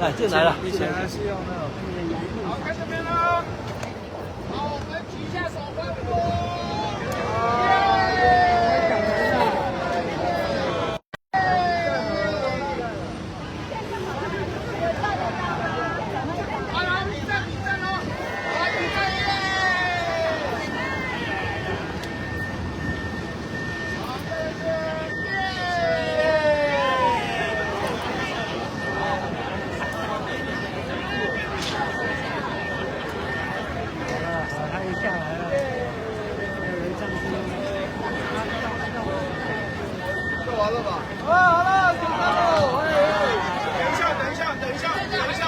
來，進來了。以前還是用那種。好，看這邊啦。好，我們舉一下手歡呼。耶！好，來比讚比讚哦，來比讚耶！好，謝謝耶！他一下來了，有人上去。做完了吧？啊，好了，結束了。等一下，等一下，等一下，等一下。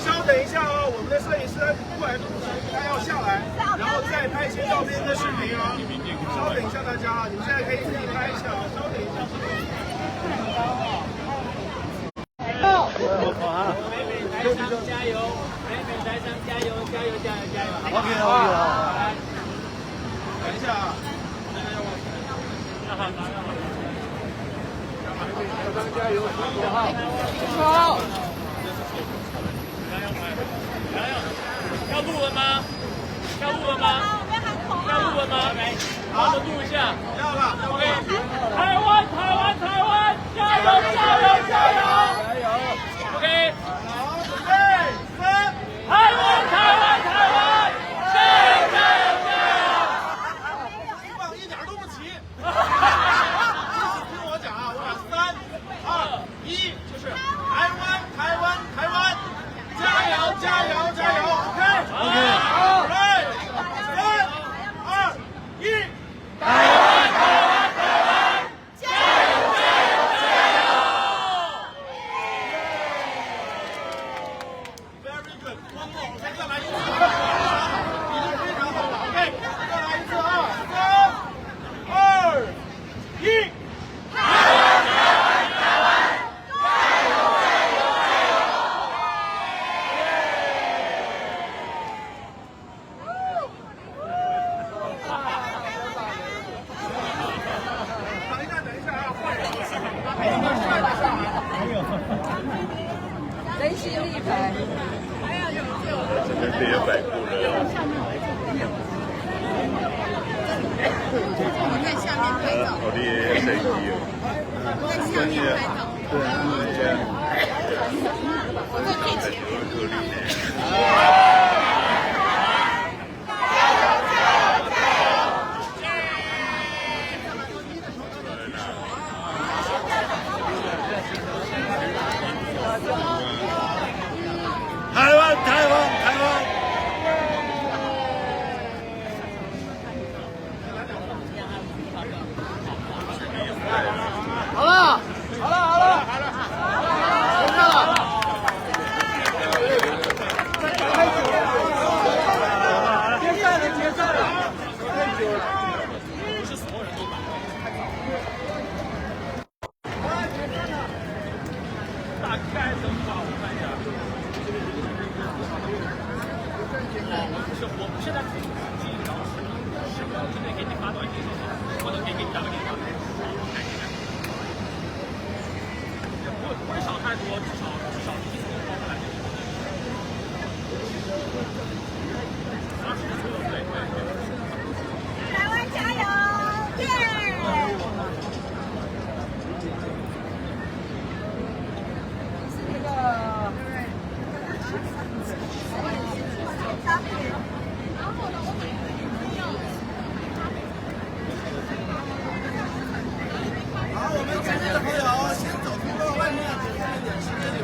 稍等一下啊，我們的攝影師過來，他要下來，然後再拍一些照片跟視頻啊。稍等一下大家啊，你們現在可以自己拍一下啊。稍等一下。美美台商加油！美美台商加油！加油！加油！加油！OK OK 好。來，等一下啊，要好，要好。美美台商加油！19號。好。要錄了嗎？要錄了嗎？要錄了嗎？好，我們錄一下。要了。 OK。台灣，台灣，台灣，加油！加油！加油！加油！OK。好，準備，三。台灣，台灣，台灣，加油！加油！加油！希望一點都不齊。聽我講啊，我講3、2、1，就是台灣，台灣，台灣，加油！加油！加油！OK。OK。好，來，3、2、1。台灣，台灣，台灣，加油！加油！加油！Very good，one more，再來一次，已經非常好了，OK，再來一次啊，3、2、1。台灣，台灣，台灣，加油！加油！加油！等一下，等一下啊，換一個，帥的上來。真心立牌。這也擺過了。我在下面拍照。好的，攝影機哦。我在下面拍照。對，對。我在最前面。加油！加油！加油！台灣，台灣，台灣。好了，好了，好了，好了，停了。太久了，結賽了，結賽了，太久了。不是所有人都打。大概的話，我看一下。不是，我現在可以記一條視頻，10秒之內給你發短信，或者可以給你打個電話。也不會少太多，至少一次包下來就是20左右，對對對。台灣加油！耶！是那個。好，我們這邊的朋友先走出到外面，給他們點時間。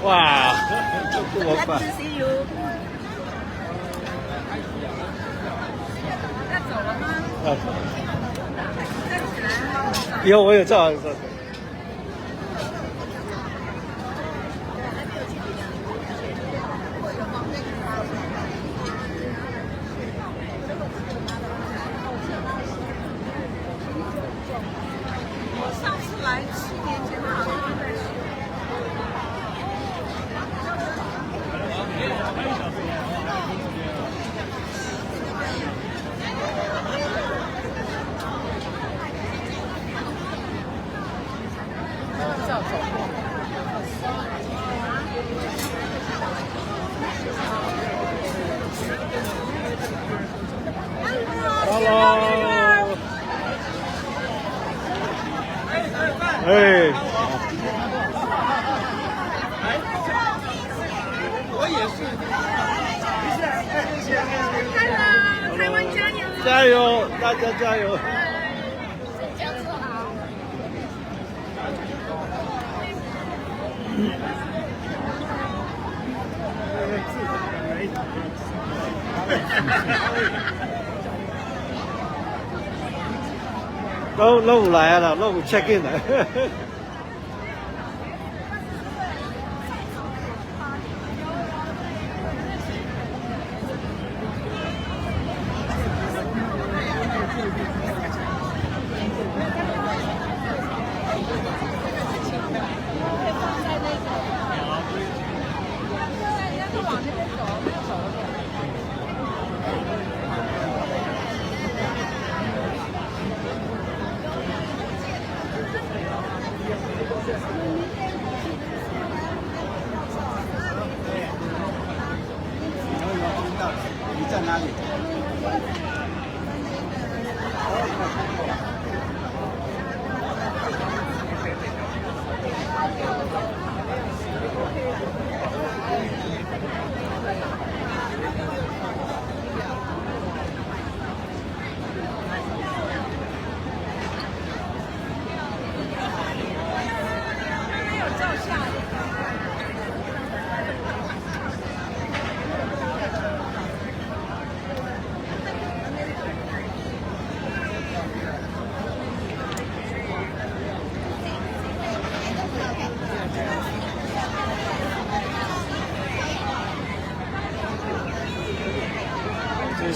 哇，這麼 Glad 快 to！see you。要走了嗎？要走。站起來。有，我有照。照。我上次來7年前，他好像就在修。 Hello。哎。我也是。謝謝， Hello，台灣加油！加油，大家加油！這樣子好。攏有來啊啦，攏有 check in 啦。往那邊走，沒有走了。你在哪裡？沒有照相。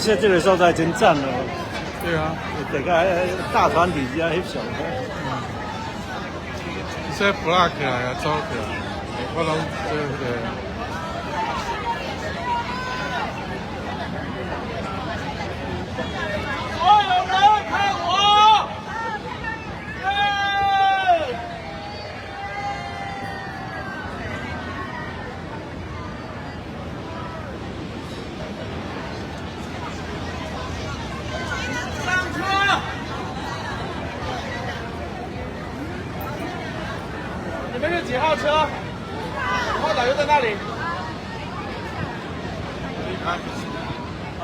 現在這個所在真讚哦！對啊，大家大團體這翕相。這 block 起來啊，走起來，我攏這個。所有人看我！耶！上車！你們是幾號車？五號導遊在那裡。哦，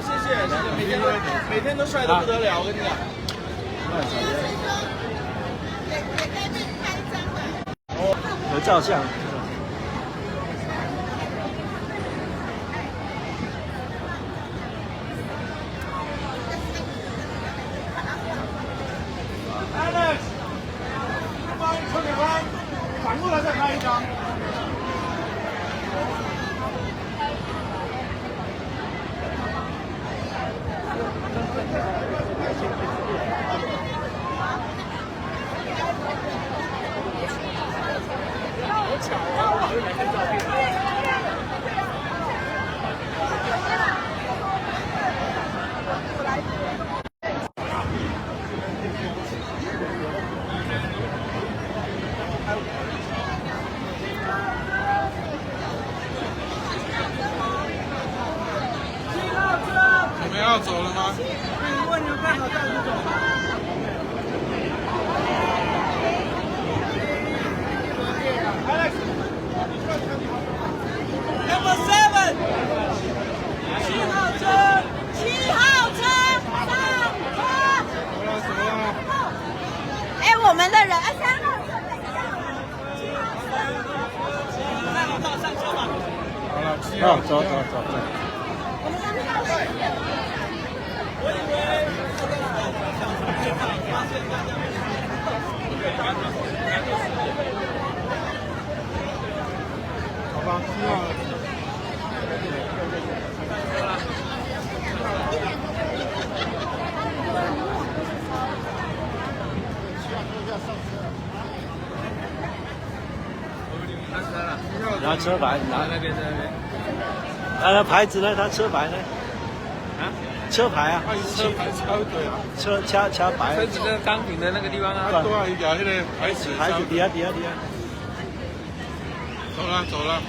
謝謝謝謝，每天都帥得不得了，我跟你講。有照相。 Alex，幫車給翻，反過來再拍一張。好巧啊！我來看照片。你們要走了嗎？如果你們看好帶你走。 Alex，Number 7，7號車，7號車上車。走了走了。哎，我們的人，3號車等一下，7號車。好，走走走走。我以為發現大家沒對，大家10點。好吧，7號。拿車牌，拿那邊，在那邊。啊，牌子呢？他車牌呢？啊？車牌啊？車牌車對啊。車車車牌。車子在崗頂的那個地方啊。對啊，伊舉彼個牌子。牌子底下底下底下。走了走了。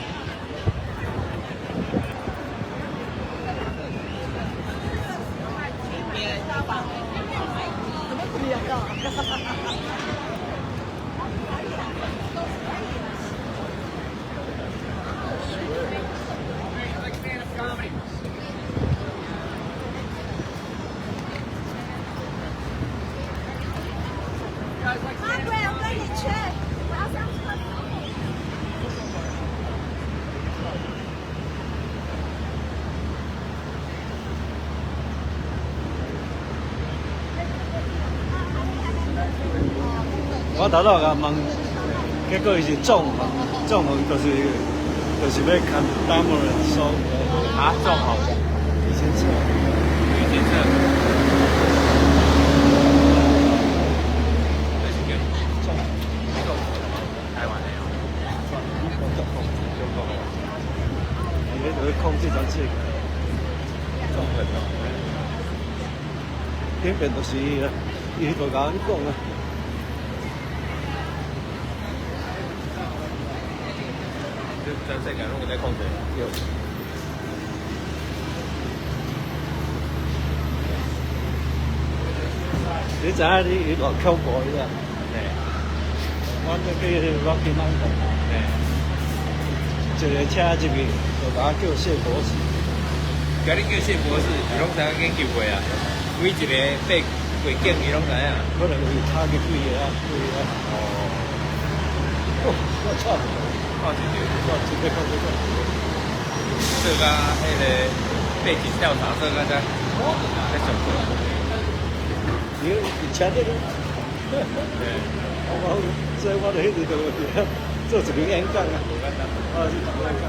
阿貴，我跟你去，我要上廁所。我頭拄共問，結果伊是縱橫，縱橫就是欲牽擔的手。啊，縱橫。以前測。以前測。這是叫縱縱台灣的哦。中國。伊咧就咧控制全世界。縱橫哦。頂邊就是伊啦，伊就共阮講啊。全世界攏有在控制。對。你知影你伊偌恐怖你知？對。阮咧去彼個 Rocky Mountain。對。一個車入去，就共我叫謝博士。共你叫謝博士，伊攏知影研究過啊。每一個爬過境，伊攏知影。可能是卡去幾個啊，幾個啊。哦。哦，我錯。看一條，我這個看這個。做甲彼個背景調查做甲遮，遮上過。你車這個。對。我所以我就彼時就做一篇演講啊。啊，是做演講。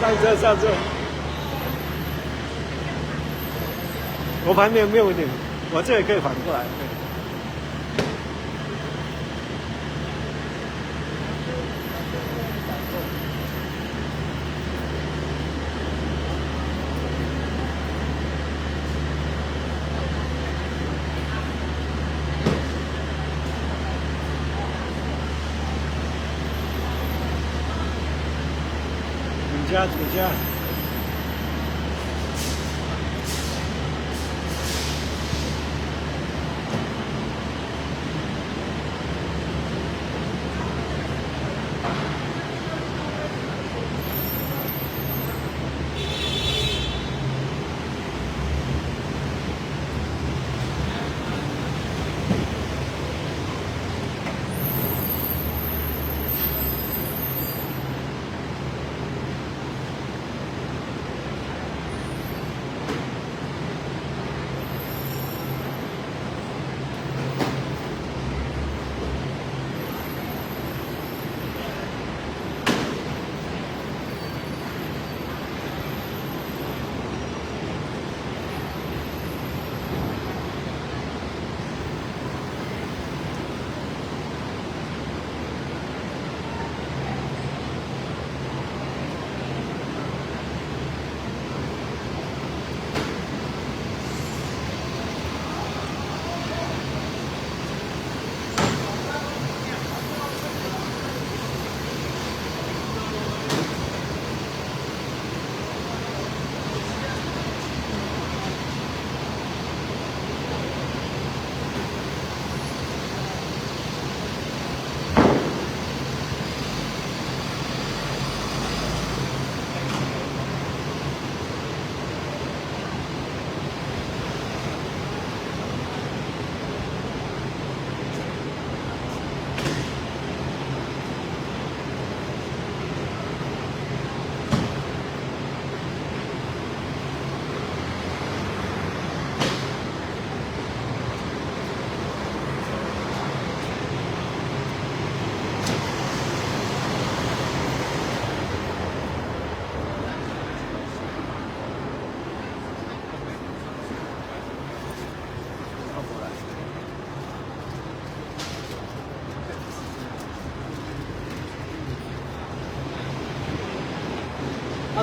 上車上車，我旁邊沒有問題，我這裡可以反過來。對。主家，主家。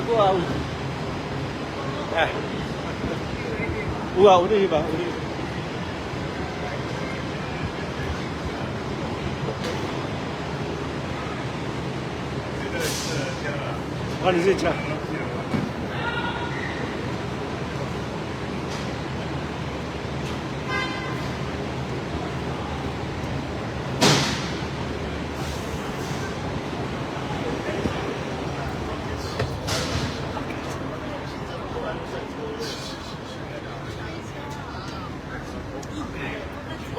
閣也有，哎，有啊，有咧翕啊，有咧。我你去吃。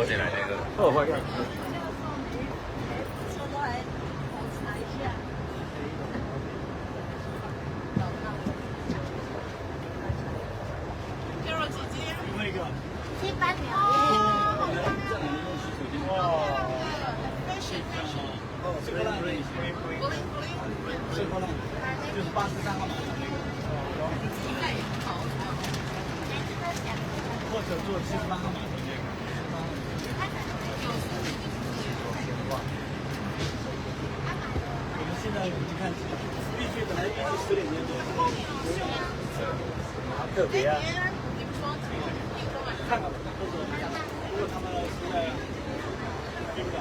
我进來那個。好，歡迎。出來查一下。那個。七八秒。哇。這個這個就是83號碼頭那個。或者坐78號碼頭那個。我們現在已經看，預計本來預計10點多。特別啊！看看，到時候如果他們實在追不上。